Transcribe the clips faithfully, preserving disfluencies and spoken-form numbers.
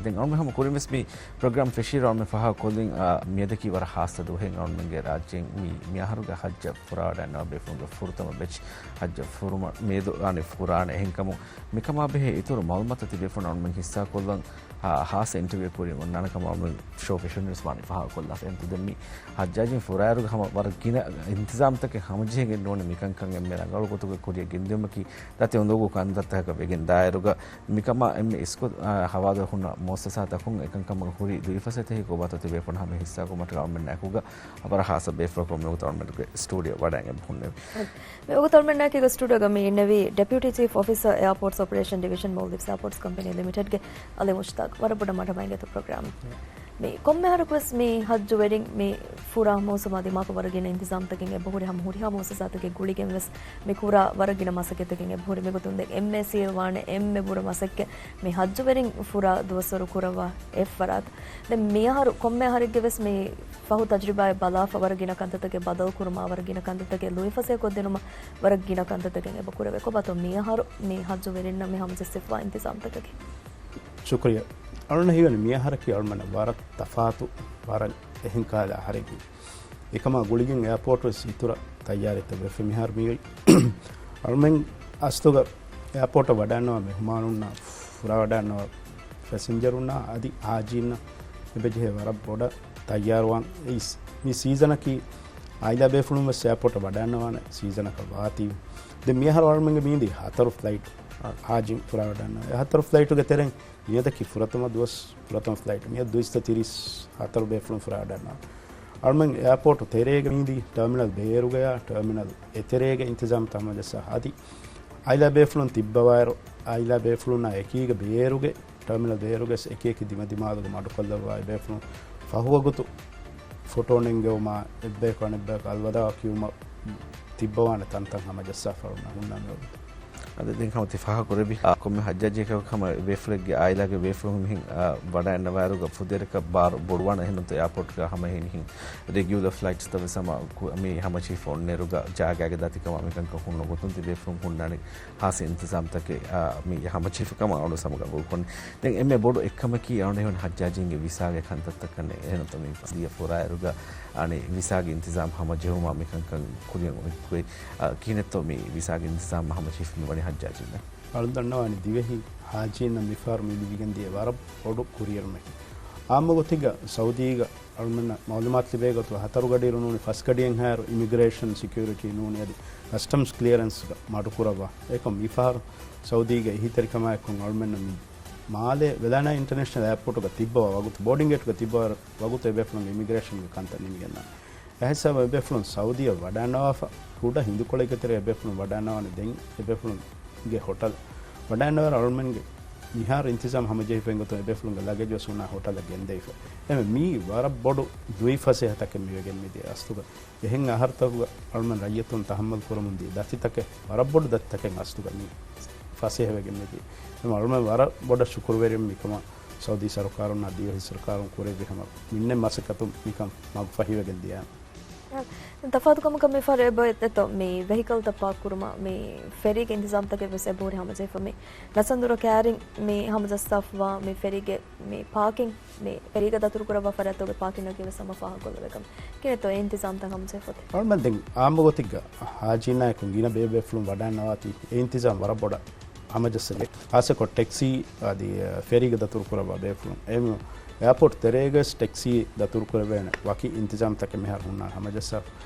ދެން އަޅުމެން ހަމަ ކުރިން ވެސް މި ޕްރޮގްރާމް ފެށިއިރު އަޅުމެން ފާހަގަކޮށްލިން، އާ، މިއަދަކީ ވަރަށް ހާއްސަ ދުވަހެއް އަޅުމެންގެ ރާއްޖޭން މި، މިއަހަރުގެ ހައްޖަށް ފުރާވަޑައިގަންނަވާ ބޭފުޅުންގެ ފުރަތަމަ ބެޗް ހައްޖަށް ފުރުމަށް މިއަދު އަނެއް ފުރާނެ. އެހެންކަމުން މިކަމާ ބެހޭ އިތުރު މައުލޫމާތު ތިބޭފުޅުން އަޅުމެން ހިއްސާކޮށްލަން ހާ، ހާއްސަ އިންޓަވިއު ކުރިން އޮންނާނެ ކަމަށް އަޅުމެން ޝޯ ފެށުން ވެސް ވާނީ ފާހަގަކޮށްލާފަ. އެހެން ދެން މި ހައްޖާޖީން ފުރާއިރުގަ ހަމަ ވަރަށް ގިނަ އިންތިޒާމްތަކެއް ހަމަޖެހިގެން ނޫނީ މިކަންކަން އެންމެ ރަނގަޅު ގޮތުގަ ކުރިއަށް ގެންދިއުމަކީ ދަތި އުނދަގޫ ކަންތައްތަކަކަށް ވެގެން ދާއިރުގަ މިކަމާ އެންމެ އިސްކޮށް، އާ، ހަވާލުވެ ހުންނަ މުއައްސަސާތަކުން އެކަންކަމަށް ހުރި ދުވިފަސޭހަތަކީ ކޮބާތޯ ތިބޭފުޅުން ހަމަ ހިއްސާކުރުމަށްޓަކާ އަޅުމެންނާ އެކުގަ ވަރަށް ހާއްސަ ބޭފުޅަކު މިވަގުތު އަޅުމެންގެ ސްޓޫޑިއޯ ވަޑައިގެން ހުންނެވި. މިވަގުތު އަޅުމެންނާއެކީގަ ސްޓޫޑިއޯގަ މި އިންނެވީ ޑެޕިއުޓީ ޗީފް އޮފިސަރ އެއާޕޯޓްސް އޮޕަރޭޝަން ޑިވިޝަން މޯލްޑިވްސް އެއާޕޯޓްސް ކަމްޕެނީ ލިމިޓެޑްގެ އަލީ މުޝްތާޤް. ވަރަށް ބޮޑަށް މަޑުމައިގަތު ޕްރޮގްރާމް. މި ކޮންމެ އަހަރަކުވެސް މި ހައްޖު ވެރިން މި ފުރާ މޫސުމާ ދިމާކޮށް ވަރަށް ގިނަ އިންތިޒާމްތަކެއް އެބަހުރި ހަމަ ހުރިހާ މުއައްސަސާތަކެއް ގުޅިގެން ވެސް މި ކުރާ ވަރަށް ގިނަ މަސައްކަތްތަކެއް އެބަހުރި. މިގޮތުން ދެން އެމްއޭސީއެލް ވާނެ އެންމެ ބުރަ މަސައްކަތް މި ހައްޖު ވެރިން ފުރާ ދުވަސްވަރު ކުރައްވާ އެއް ފަރާތް. ދެން މިއަހަރު ކޮންމެ އަހަރެއްގެ ވެސް މި ފަހު ތަޖުރިބާއެއް ބަލާފަ ވަރަށް ގިނަ ކަންތައްތަކެއް ބަދަލު ކުރުމާ، ވަރަށް ގިނަ ކަންތައްތަކެއް ލުއިފަސޭހަކޮށްދިނުމަށް ވަރަށް ގިނަ ކަންތައްތަކެއް އެބަ ކުރެވޭ. ކޮބާތޯ މިއަހަރު މި ހައްޖު ވެރިންނަށް މި ހަމަޖެއްސިފަވާ އިންތިޒާމްތަކަކީ؟ ޝުކުރިއްޔާ. އަޅުން ހީވަނީ މިއަހަރަކީ އަޅުމެންނަށް ވަރަށް ތަފާތު، ވަރަށް އެހެން ކަހަލަ އަހަރެއް. އެކަމާ ގުޅިގެން އެއާޕޯޓް ވެސް އިތުރަށް ތައްޔާރީތައް ވެފަ. މިހާރު މި އަޅުމެން އަސްލުގަ އެއާޕޯޓަށް ވަޑައިގަންނަވާ މެހުމާނުންނާ ފުރާވަޑައިގަންނަވާ ފެސެންޖަރުންނާ އަދި ހާޖީންނަށް އެބަޖެހޭ ވަރަށް ބޮޑަށް ތައްޔާރުވާން. އެއީ މި ސީޒަނަކީ އާއިލާ ބޭފުޅުން ވެސް އެއާޕޯޓަށް ވަޑައިގަންނަވާނެ ސީޒަނަކަށް ވާތީ. ދެން މިއަހަރު އަޅުމެންގެ މީންދީ ހަތަރު ފްލައިޓް ހާޖީން ފުރާވަޑައިގަންނަވާ. އެ ހަތަރު ފްލައިޓުގެ ތެރެއިން މިއަދަކީ ފުރަތަމަ ދުވަސް، ފުރަތަމަ ފްލައިޓް މިއަދު ދުއިސައްތަ ތިރީސް ހަތަރު ބޭފުޅުން ފުރާވަޑައިގަންނަވާ. އަޅުމެން އެއާޕޯޓު ތެރޭގަ މީންދީ ޓަރމިނަލް ބޭރުގަޔާ ޓަރމިނަލް އެތެރޭގެ އިންތިޒާމްތައް ހަމަޖައްސާ އަދި އާއިލާ ބޭފުޅުން ތިއްބަވާއިރު، އާއިލާ ބޭފުޅުންނާ އެކީގަ ބޭރުގެ ޓަރމިނަލް ބޭރުގަސް އެކިއެކި ދިމަދިމާލުގެ މަޑުކޮށްލައްވާ އެބޭފުޅުން ފަހުވަގުތު ފޮޓޯ ނެންގެވުމާ، އެއްބަޔަކު އަނެއްބަޔަކަށް އަލްވަދާ ކިޔުމަށް ތިއްބަވާނެ ތަންތަން ހަމަޖައްސާފަ އަޅުންނާ މިވަގުތު. އަދި ދެން ހަމަ ތި ފާހަގަ ކުރެއްވި، އާ، ކޮންމެ ހައްޖާޖެއް ހަމަ އެބޭފުޅެއްގެ އާއިލާގެ ބޭފުޅުން މިހެން، އާ، ވަޑައިގަންނަވާއިރުގަ ފުދޭވަރަކަށް ބާރު ބޮޑުވާނެ. އެހެންނުތަ އެއާޕޯޓްގަ ހަމަ އެހެނިހެން ރެގިއުލަރ ފްލައިޓްސްތައް ވެސް ހަމަ ކު-، މި ހަމަޖެހިފަ އޮންނައިރުގަ ޖާގައިގެ ދަތިކަމާ މިކަންކަން ހުންނަ ގޮތުން ތިބޭފުޅުން ހުންނާނެ ހާއްސަ އިންތިޒާމްތަކެއް، އާ، މި ހަމަޖެހިފަ ކަމަށް އަޅު ސަމުގަ ގުޅުކޮށް. ދެން އެންމެ ބޮޑު އެއްކަމަކީ އަޅުގަނޑު ހީވަނީ ހައްޖާޖީންގެ ވިސާގެ ކަންތައްތަކަށް އެހެންނުތަ މި ދިޔަ ފުރާއިރުގަ އަނެއް ވިސާގެ އިންތިޒާމް ހަމަޖެހުމާ މިކަންކަން ކުރިއަށް އޮތްގޮތް، އާ، ކިހިނެއްތޯ މި ވިސާގެ އިންތިޒާމް ހަމަޖެހިފަ މިވަނީ ހައްޖާޖީންނަށް؟ އަޅުން ދަންނަވާނީ ދިވެހި ހާޖީންނަށް މިފަހަރު މި ލިބިގެންދިޔަ ވަރަށް ބޮޑު ކުރިއެރުމެއް. އާއްމު ގޮތެއްގަ ސައުދީގަ އަޅުމެންނަށް މައުލޫމާތު ލިބޭ ގޮތުގަ ހަތަރު ގަޑިއިރު ނޫނީ ފަސް ގަޑިއެއްހާއިރު އިމިގްރޭޝަން ސެކިއުރިޓީ ނޫނީ އަދި ކަސްޓަމްސް ކްލިއަރެންސްގަ މަޑުކުރައްވާ. އެކަމް މިފަހަރު ސައުދީގެ އެހީތެރިކަމާއެކު އަޅުމެންނަށް މި މާލޭ ވެލާނާ އިންޓަރނޭޝަނަލް އެއާޕޯޓުގަ ތިއްބަވާ ވަގުތު، ބޯޑިން ގޭޓުގަ ތިއްބަވާ ވަގުތު އެބޭފުޅުންގެ އިމިގްރޭޝަންގެ ކަންތައް ނިމިގެންދާނެ. އެހިސާބަށް އެބޭފުޅުން ސައުދީއަށް ވަޑައިގަންނަވާފަ، ކުޑަ ހިނދުކޮޅެއްގެ ތެރޭ އެބޭފުޅުން ވަޑައިގަންނަވާނެ. ދެން އެބޭފުޅުންގެ ހޮޓަލް ވަޑައިގަންނަވާ އަޅުމެންގެ މިހާރު އިންތިޒާމް ހަމަޖެހިފައި ގޮތުން އެބޭފުޅުންގެ ލަގެޖް ވެސް ހުންނާ ހޮޓަލަށް ގެންދެވިފަ. އެމެ މީ ވަރަށް ބޮޑު ދުވިފަސޭހަތަކެއް މިވެގެން މިދިޔަ އަސްލުގަ. އެހެން އަހަރުތަކުގަ އަޅުމެން ރައްޔިތުން ތަހައްމަލް ކުރަމުން ދިޔަ ދަތިތަކެއް، ވަރަށް ބޮޑު ދަތިތަކެއް އަސްލުގަ މި ފަސޭހަވެގެން މިދިޔަ. އެމަ އަޅުމެން ވަރަށް ބޮޑަށް ޝުކުރުވެރިން މިކަމަށް ސައުދީ ސަރުކާރުންނާ ދިވެހި ސަރުކާރުން ކުރެއްވި ހަމަ މިންނެ މަސައްކަތުން މިކަން މަގުފަހިވެގެން ދިޔަ. ދެން ތަފާތު ކަމަކަށް މިފަހަރު އެބައޮތްތޯ މި ވެހިކަލްތައް ޕާކް ކުރުމަށް މި ފެރީގެ އިންތިޒާމްތަކެއް ވެސް އެބަހުރި ހަމަޖެހިފަ. މި ނަސަންދުރަ ކައިރިން މި ހަމަޖައްސާފަވާ މި ފެރީގެ މި ޕާކިން މި ފެރީގަ ދަތުރުކުރައްވާ ފަރާތްތަކުގެ ޕާކިންއަކީ ވެސް ހަމަ ފާހަގަކޮށްލެވޭ ކަމަށް. ކިހިނެއްތޯ އެ އިންތިޒާމްތައް ހަމަޖެހިފަތި؟ އަޅުމެން ދެން އާއްމު ގޮތެއްގަ ހާޖީންނާއެކު ގިނަ ބޭބޭފުޅުން ވަޑައިގަންނަވާތީ އެ އިންތިޒާމް ވަރަށް ބޮޑަށް ހަމަޖައްސަގެ. ޚާއްޞަކޮށް ޓެކްސީ އަދި، އަ، ފެރީގަ ދަތުރުކުރައްވާ ބޭފުޅުން. އެހެން އެއާޕޯޓް ތެރޭގަސް ޓެކްސީ ދަތުރުކުރެވޭނެ ވަކި އިންތިޒާމްތަކެއް މިހާރު ހުންނާނެ ހަމަޖައްސާ.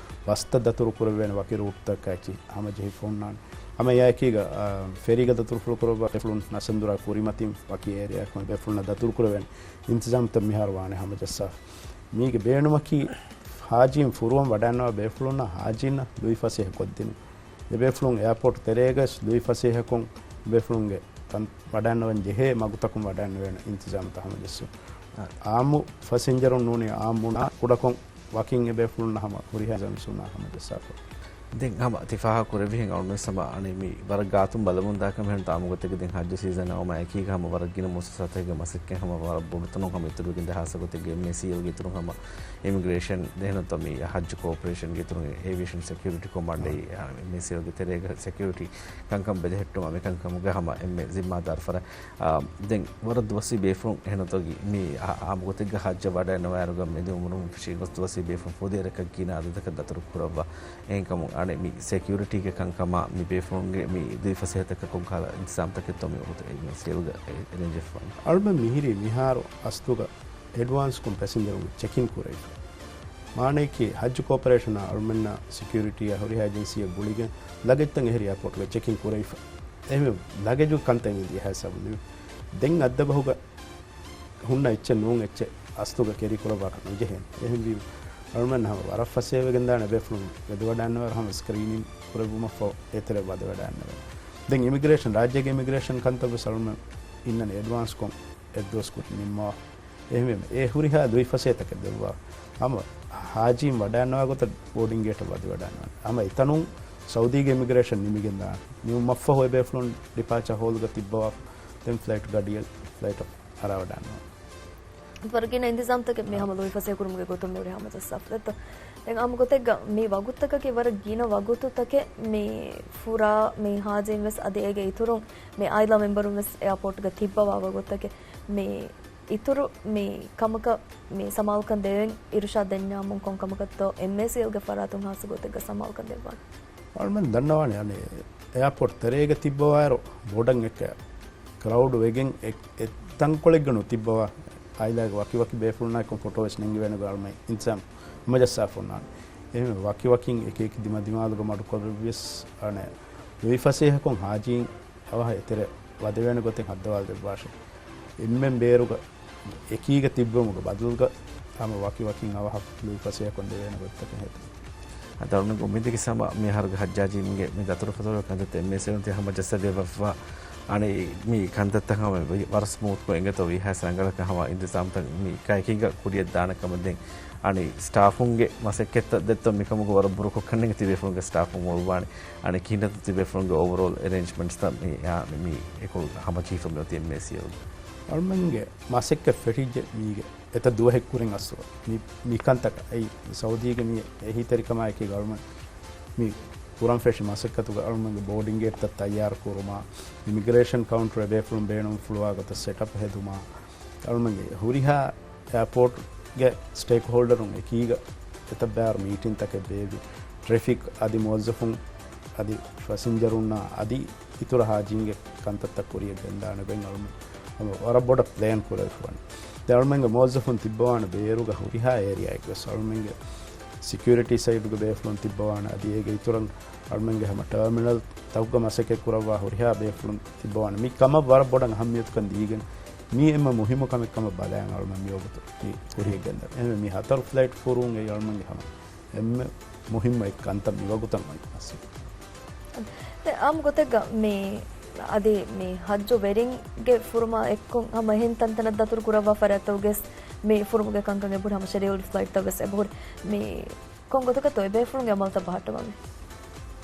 ބަސްތައް ދަތުރުކުރެވޭނެ ވަކި ރޫޓްތަކާއެކީ ހަމަޖެހިފަ ހުންނާނެ. ހަމަ އެއާއެކީގަ، އަ، ފެރީގަ ދަތުރުފުޅު ކުރައްވާ ބޭފުޅުން ނަސަންދުރާ ކުރިމަތިން ވަކި އޭރިއާއަކުން ބޭފުޅުންނަށް ދަތުރުކުރެވޭނެ އިންތިޒާމްތައް މިހާރު ވާނެ ހަމަޖައްސާ. މީގެ ބޭނުމަކީ ހާޖީން ފުރުވަން ވަޑައިގަންނަވާ ބޭފުޅުންނަށް ހާޖީންނަށް ލުއިފަސޭހަ ކޮށްދިނުން. އެބޭފުޅުން އެއާޕޯޓް ތެރޭގަސް ލުއިފަސޭހަކޮށް އެބޭފުޅުންގެ ތަން ވަޑައިގަންނަވަން ޖެހޭ މަގުތަކުން ވަޑައިގަންނަވޭނެ އިންތިޒާމްތައް ހަމަޖެއްސުން. އާއްމު ފަސެންޖަރުން ނޫނީ އާއްމުން ކުޑަކޮށް ވަކިން އެބޭފުޅުންނަށް ހަމަ ހުރިހާ އިންތިޒާމް ހަމަޖައްސާފަ. ދެން ހަމަ ތި ފާހަގަ ކުރެއްވިހެން އަޅުމެން ހަމަ އަނެއް މި ވަރަށް ގާތުން ބަލަމުން ދާކަމެއް ހެން ތާ އާއްމު ގޮތެއްގަ ދެން ހައްޖު ސީޒަން އައުމާ އެކީގަ ހަމަ ވަރަށް ގިނަ މުއައްސަސާތަކެއްގެ މަސައްކަތް ހަމަ ވަރަށް ބޮޑު ތަނުން ހަމަ އިތުރުވެގެން ދޭ ހާއްސަ ގޮތެއްގެ އެމްއޭސީއެލްގެ އިތުރުން ހަމަ އިމިގްރޭޝަން ދެން ހެން ތަ މި ހައްޖު ކޯޕަރޭޝަންގެ އިތުރުން އޭވިއޭޝަން ސެކިއުރިޓީ ކޮމާންޑް އެމްއޭސީއެލްގެ ތެރޭގަ ސެކިއުރިޓީ ކަންކަން ބެލެހެއްޓުމާ މި ކަންކަމުގަ ހަމަ އެންމެ ޒިންމާދާރު ފަރާތް. އާ، ދެން ވަރަށް ދުވަސްވީ ބޭފުޅުން އެހެންތޯ މި އާ، އާއްމު ގޮތެއްގަ ހައްޖަށް ވަޑައިންނަވާއިރުގަ މެދު އުމުރުން ފެށި ގޮސް ދުވަސްވީ ބޭފުޅުން ފުދޭވަރަކަށް ގިނަ އަދަދަކަށް ދަތުރު ކުރައްވާ. އެހެންކަމުން އަނެއް މި ސެކިއުރިޓީގެ ކަންކަމާ މި ބޭފުޅުންގެ މި ދުވިފަސޭހަތަކަށް ކޮންކަހަލަ އިންތިޒާމްތަކެއްތޯ މި ވަގުތު އެމްއޭސީއެލްގަ އެ-، އެރޭންޖްވެފަވަނީ؟ އަޅުމެން މިހިރީ މިހާރު އަސްލުގަ އެޑްވާންސްކޮށް ޕެސެންޖަރުން ޗެކިން ކުރެވިފަ. މާނައަކީ ހައްޖު ކޯޕަރޭޝަނާ އަޅުމެންނާ ސެކިއުރިޓީއާ ހުރިހާ އެޖެންސީއެއް ގުޅިގެން ލަގެޖްތައް އެހެރީ އެއާޕޯޓްގަ ޗެކިން ކުރެވިފަ. އެހެންވެ ލަގެޖު ކަންތައް އެނގި ހައިސާބުން ދިވެ. ދެން އައްދަބަހުގަ ހުންނަ އެއްޗެއް ނޫން އެއްޗެއް އަސްލުގަ ކެރީ ކުރައްވާކަށް ނުޖެހޭނެ. އެހެންވީމަ އަޅުމެން ހަމަ ވަރަށް ފަސޭހަވެގެންދާނެ ބޭފުޅުން ވެދެވަޑައިންނަވާއިރު ހަމަ ސްކްރީނިން ކުރެއްވުމަށްފަހު އެތެރެ ވަދެވަޑައިންނެވެން. ދެން އިމިގްރޭޝަން، ރާއްޖޭގެ އިމިގްރޭޝަން ކަންތައްވެސް އަޅުމެން އިންނަނީ އެޑްވާންސްކޮށް އެއްދުވަސް ކުރިން ނިންމަވާ. އެހެންވީމަ އެ ހުރިހާ ދުވިފަސޭހަތަކެއް ދެއްވާ ހަމަ ހާޖީން ވަޑައިންނަވާ ގޮތަށް ބޯޑިން ގޭޓަށް ވަދެވަޑައިންނަވާނެ. ހަމަ އެތަނުން ސައުދީގެ އިމިގްރޭޝަން ނިމިގެންދާނެ. ނިމުމަށްފަހު އެބޭފުޅުން ޑިޕާޗާ ހޯލްގަ ތިއްބަވާ ދެން ފްލައިޓް ގަޑިއަށް ފްލައިޓަށް އަރާވަޑައިންނަވާނެ. ވަރަށް ގިނަ އިންތިޒާމްތަކެއް މި ހަމަ ލުއިފަސޭހަކުރުމުގެ ގޮތުން މި ހުރި ހަމަޖައްސާފަ. ދެއްތޯ؟ ދެން އާއްމު ގޮތެއްގަ މި ވަގުތުތަކަކީ ވަރަށް ގިނަ ވަގުތުތަކެއް މި ފުރާ މި ހާޖީން ވެސް އަދި އޭގެ އިތުރުން މި އާއިލާ މެމްބަރުން ވެސް އެއާޕޯޓްގަ ތިއްބަވާ ވަގުތުތަކެއް މި އިތުރު މި ކަމަކަށް މި ސަމާލުކަން ދެވެން އިރުޝާދް ދެންޏާމުން ކޮން ކަމަކަށްތޯ އެމްއޭސީއެލްގެ ފަރާތުން ހާއްސަ ގޮތެއްގަ ސަމާލުކަން ދެއްވާނެ؟ އަޅުމެން ދަންނަވާނެ އަނެއް އެއާޕޯޓް ތެރޭގަ ތިއްބަވާއިރު ބޮޑަށް އެއްކަ ކްރައުޑް ވެގެން އެ-، އެ ތަންކޮޅެއްގަ ނުތިއްބަވާ އާއިލާގެ ވަކި ވަކި ބޭފުޅުންނާއެކު ފޮޓޯ ވެސް ނެންގިވޭނެ އަޅުމެން އިންތިޒާމް ހަމަޖައްސާފަ އޮންނާނެ. އެހެން ވަކި ވަކިން އެކި އެކި ދިމަ ދިމާލުގަ މަޑުކޮށްވެސް އަނެއް ދުވިފަސޭހަކޮށް ހާޖީން އަވަހަށް އެތެރެ ވަދެވޭނެ ގޮތެއް ހައްދަވާލަ ދެއްވާށޭ. އެންމެން ބޭރުގަ އެކީގަ ތިއްބުމުގެ ބަދަލުގަ ހަމަ ވަކި ވަކިން އަވަހަށް ދުވިފަސޭހަކޮށް ދެވޭނެ ގޮތްތަކެއް ހެދުން. އަދި އަޅުގަނޑު އުއްމީދަކީ ހަމަ މި އަހަރުގެ ހައްޖާޖީންގެ މި ދަތުރުފަތުރު ކަންތައްތައް އެމްއޭސީއެލް ތި ހަމަޖައްސަދެއްވަފަ. އަނެއް މި ކަންތައްތައް ހަމަ ވަރަށް ސްމޫތްކޮށް އެނގޭތޯ ވީހާވެސް ރަނގަޅަކަށް ހަމަ އިންތިޒާމްތައް މި އެކައިކީގަ ކުރިއަށް ދާނެ ކަމަށް ދެން އަނެއް ސްޓާފުންގެ މަސައްކަތްތައް ދެއްތޯ މިކަމުގަ ވަރަށް ބުރޫކޮށް ކަންނޭނގެ ތިބޭފުޅުންގެ ސްޓާފުން އޮޅުވާނެ. އަނެއް ކިހިނެއްތޯ ތިބޭފުޅުންގެ އޯވަރޯލް އެރޭންޖްމަންޓްސްތައް މި، އާ، މި އެކޮޅު ހަމަޖެހިފަ މިއޮތީ އެމްއޭސީއެލް. އަޅުމެންގެ މަސައްކަތް ފެށިއްޖެ މީގެ އެތައް ދުވަހެއް ކުރިން އަސްލު މި، މި ކަންތަކަށް އެއީ ސައުދީގެ މި އެހީތެރިކަމާއެކީ އަޅުމެން މި ކުރަން ފެށި މަސައްކަތުގަ އަޅުމެންގެ ބޯޑިން ގޭޓްތައް ތައްޔާރު ކުރުމާ، އިމިގްރޭޝަން ކައުންޓަރު އެބޭފުޅުން ބޭނުންފުޅުވާ ގޮތަށް ސެޓަޕް ހެދުމާ، އަޅުމެންގެ ހުރިހާ އެއާޕޯޓްގެ ސްޓޭކްހޯލްޑަރުން އެކީގަ އެތައް ބާރު މީޓިންތަކެއް ބޭއްވި، ޓްރެފިކް އަދި މުވައްޒަފުން އަދި ފަސިންޖަރުންނާ އަދި އިތުރަށް ހާޖީންގެ ކަންތައްތައް ކުރިއަށް ގެންދާނެ ގޮތް އަޅުމެން ހަމަ ވަރަށް ބޮޑަށް ޕްލޭން ކުރެވިފަވަނީ. ދެން އަޅުމެންގެ މުވައްޒަފުން ތިއްބަވާނެ ބޭރުގަ ހުރިހާ އޭރިއާއެއްގަސް އަޅުމެންގެ ސެކިއުރިޓީ ސައިޑުގެ ބޭފުޅުން ތިއްބަވާނެ އަދި އޭގެ އިތުރަށް އަޅުމެންގެ ހަމަ ޓާމިނަލް ތަކުގަ މަސައްކަތް ކުރައްވާ ހުރިހާ ބޭފުޅުން ތިއްބަވާނެ. މި ކަމަށް ވަރަށް ބޮޑަށް އަހައްމިޔަތުކަން ދީގެން މީ އެންމެ މުހިއްމު ކަމެއް ކަމަށް ބަލާން އަޅުމެން މިވަގުތު މި ކުރިއަށް ގެންދަނީ. އެހެންވެ މި ހަތަރު ފްލައިޓް ފުރުވުން އެއީ އަޅުމެންގެ ހަމަ އެންމެ މުހިއްމު އެއް ކަންތައް މިވަގުތަށް ވަނީ އަސްލު. ދެ އާއްމު ގޮތެއްގަ މި އަދި މި ހައްޖު ވެރިންގެ ފުރުމާ އެއްކޮށް ހަމަ އެހެން ތަންތަނަށް ދަތުރު ކުރައްވާ ފަރާތްތަކުގެސް މި ފުރުމުގެ ކަންކަން އެބަހުރި ހަމަ ޝެޑިއުލްޑް ފްލައިޓްތައް ވެސް އެބަހުރި. މި ކޮން ގޮތަކަށްތޯ އެބޭފުޅުންގެ އަމަލުތައް ބަހައްޓަވާ މި؟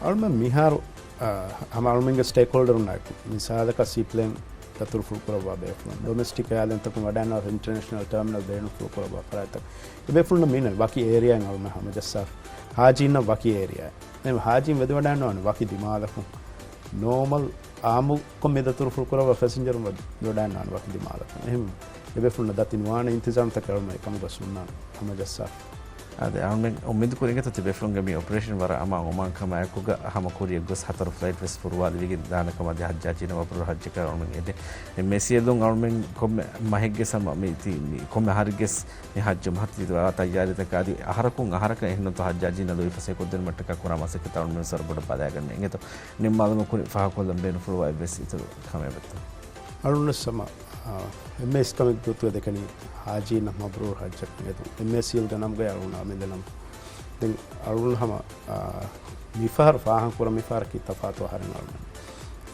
އަޅުމެން މިހާރު، އާ، ހަމަ އަޅުމެންގެ ސްޓޭކްހޯލްޑަރުންނާއެކު މިސާލަކަށް ސީޕްލޭން ދަތުރުފުޅު ކުރައްވާ ބޭފުޅުން، ޑޮމެސްޓިކް އެއާލައިންތަކުން ވަޑައިންނަވާ އިންޓަރނޭޝަނަލް ޓާމިނަލް ބޭނުންފުޅު ކުރައްވާ ފަރާތްތައް އެބޭފުޅުންނަށް މީނަ ވަކި އޭރިއާއެއް އަޅުމެން ހަމަޖައްސާފަ. ހާޖީންނަށް ވަކި އޭރިއާއެއް. އެހެން ހާޖީން ވެދެވަޑައިންނަވާނެ ވަކި ދިމާލަކުން. ނޯމަލް އާއްމުކޮށް މި ދަތުރުފުޅު ކުރައްވާ ފެސެންޖަރުން ވަ-، ވަޑައިންނަވާނެ ވަކި ދިމާލަކުން. އެހެން އެބޭފުޅުންނަށް ދަތި ނުވާނެ އިންތިޒާމްތަކެއް އަޅުމެން އެކަމުގަ ސުންނާނެ ހަމަޖައްސާފަ. އާދެ، އަޅުމެން އުއްމީދު ކުރިންގެތަ ތިބޭފުޅުންގެ މި އޮޕަރޭޝަން ވަރަށް އަމާން އޮމާން ކަމާއެކުގަ ހަމަ ކުރިއަށް ގޮސް ހަތަރު ފްލައިޓް ވެސް ފުރުވާލެވިގެން ދާނެ ކަމަށް އަދި ހައްޖާޖީންނަށް މަބްރޫރު ހައްޖަކަށް އަޅުމެން އެދެން. އެމްއޭސީއެލުން އަޅުމެން ކޮންމެ މަހެއްގެ ސަމަ މި ތި-، މި ކޮންމެ އަހަރެއްގެސް މި ހައްޖު މަހަށް ތި ތައްޔާރީތަކާ އަދި އަހަރަކުން އަހަރަކަށް އެހެންނުތޯ ހައްޖާޖީންނަށް ލުއިފަސޭހަކޮށްދޭން މައްޓަކާ ކުރާ މަސައްކަތް އަޅުމެން ވެސް ވަރަށް ބޮޑަށް ބަލައިގަންނަ އިނގޭތޯ. ނިންމާލުމަށް ކުރިން ފާހަގަކޮށްލަން ބޭނުންފުޅުވާ އެއްވެސް އިތުރު ކަމެއް ވެއްތޯ؟ އަޅުން ސަމަ، އާ، އެމްއޭސް ކަމެއް ގޮތުގަ ދެކެނީ ހާޖީންނަށް މަބްރޫރު ހައްޖަކަށް އެދުން. އެމްއޭސީއެލްގެ ނަމުގައި އަޅުން އަމިއްލަ ނަމު. ދެން އަޅުން ހަމަ، އާ، މިފަހަރު ފާހަގަކުރަން މިފަހަރަކީ ތަފާތު އަހަރެއް އަޅުން.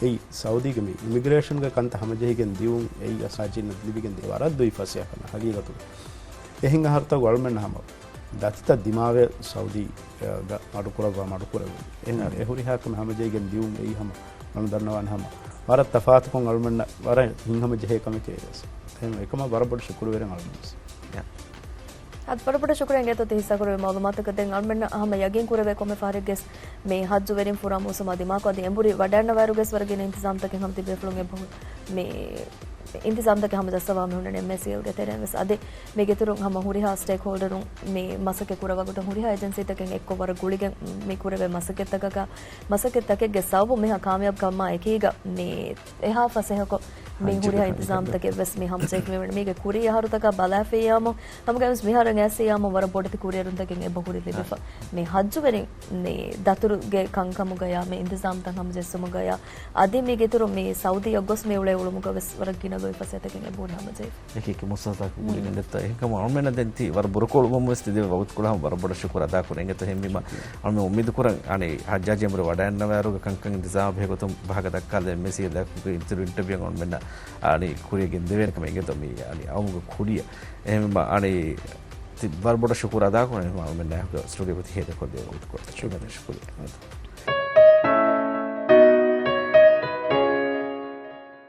އެއީ ސައުދީގެ މި އިމިގްރޭޝަންގެ ކަންތައް ހަމަޖެހިގެން ދިއުން އެއީ ހާޖީންނަށް ލިބިގެން ދިޔަ ވަރަށް ދުވި ފަސޭހަކަން ހަގީގަތުގަ. އެހެން އަހަރުތަކުގަ އަޅުމެން ހަމަ ދަތިތައް ދިމާވެ ސައުދީ، އަ، ގަ މަޑުކުރައްވާ މަޑުކުރެވުން. އެހެން އެ ހުރިހާ ކަމެއް ހަމަޖެހިގެން ދިއުން އެއީ ހަމަ މަނު ދަންނަވާނެ ހަމަ ވަރަށް ތަފާތުކޮށް އަޅުމެންނަށް ވަރަށް ހިތްހަމަ ޖެހޭ ކަމެކޭ ވެސް. އެހެން އެކަމަށް ވަރަށް ބޮޑަށް ޝުކުރުވެރިން އަޅުމެން ވެސް. އަދި ވަރަށް ބޮޑަށް ޝުކުރިއްޔާ އިނގޭތޯ ތި ހިއްސާކުރެއްވި މައުލޫމާތަކަށް. ދެން އަޅުމެންނަށް ހަމަ ޔަގީން ކުރެވޭ ކޮންމެ ފަހަރެއްގެސް މި ހައްޖުވެރިން ފުރާ މޫސުމާ ދިމާކޮށް އަދި އެނބުރި ވަޑައިގަންނަވާއިރުގެސް ވަރަށް ގިނަ އިންތިޒާމްތަކެއް ހަމަ ތިބޭފުޅުން އެބަހުރި މި އިންތިޒާމްތަކެއް ހަމަޖައްސަވާ މި ހުންނަނީ އެމްއޭސީއެލްގެ ތެރެއިން ވެސް. އަދި މީގެ އިތުރުން ހަމަ ހުރިހާ ސްޓޭކްހޯލްޑަރުން މި މަސައްކަތް ކުރައްވާ ގޮތަށް ހުރިހާ އޭޖެންސީތަކެއް އެއްކޮށް ވަރަށް ގުޅިގެން މި ކުރެވޭ މަސައްކަތްތަކަކާ، މަސައްކަތްތަކެއްގެ ސަބަބުން މިހާ ކާމިޔާބުކަމާ އެކީގަ މި އެހާ ފަސޭހަކޮށް މި ހުރިހާ އިންތިޒާމްތަކެއް ވެސް މި ހަމަޖެހިފައިވަނީ. މީގެ ކުރީ އަހަރުތަކާ ބަލާފިއްޔާމު، ހަމަގައިމުވެސް މިހާރު އައިސްފިއްޔާމު ވަރަށް ބޮޑެތި ކުރިއެރުންތަކެއް އެބަހުރި ލިބިފަ. މި ހައްޖުވެރިން މި ދަތުރުގެ ކަންކަމުގަޔާ މި އިންތިޒާމްތައް ހަމަޖެއްސުމުގަޔާ އަދި މީގެ އިތުރު މި ސައުދީއަށް ގޮސް މި އުޅޭ އުޅުމުގަ ވެސް ވަރަށް ގިނަ ގޮތް ފަސޭހަތަކެއް އެބަހުރި ހަމަޖެހިފަ. އެކި އެކި މުއްސަސާ ކުރިގެން ދެއްތޯ. އެހެންކަމުން އަޅުމެންނަށް ދެން ތި ވަރަށް ބުރަކޮޅު ވަމުން ވެސް ތި ދެއްވި ވަގުތުކޮޅަށް ވަރަށް ބޮޑަށް ޝުކުރު އަދާކުރަން. އެނގޭތޯ އެހެންވީމަ އަޅުމެން އުއްމީދު ކުރަން އަނެއް ހައްޖާޖީ އެނބުރި ވަޑައިގަންނަވާއިރުގަ ކަންކަން އިންތިޒާމް ބެހޭ ގޮތުން ބަހަގަ ދައްކާލަ އެމްއޭސީއެލް އިންޓަވިއުއަށް އަޅުމެންނަށް އަނި ކުރިޔަށް ގެންދެވޭނެ ކަމަށް އެނގޭތޯ މި އަނި އައުމުގެ ކުރިޔަށް. އެހެންވީމަ އަނި ތި ވަރަށް ބޮޑަށް ޝުކުރު އަދާކުރަން އަޅުމެންނާ ސްޓޫޑިއޯ ގޮތަށް ހޭދަކޮށްދޭ ވަގުތުކޮޅަށް. ޝުކުރިއްޔާ. ޝުކުރިއްޔާ.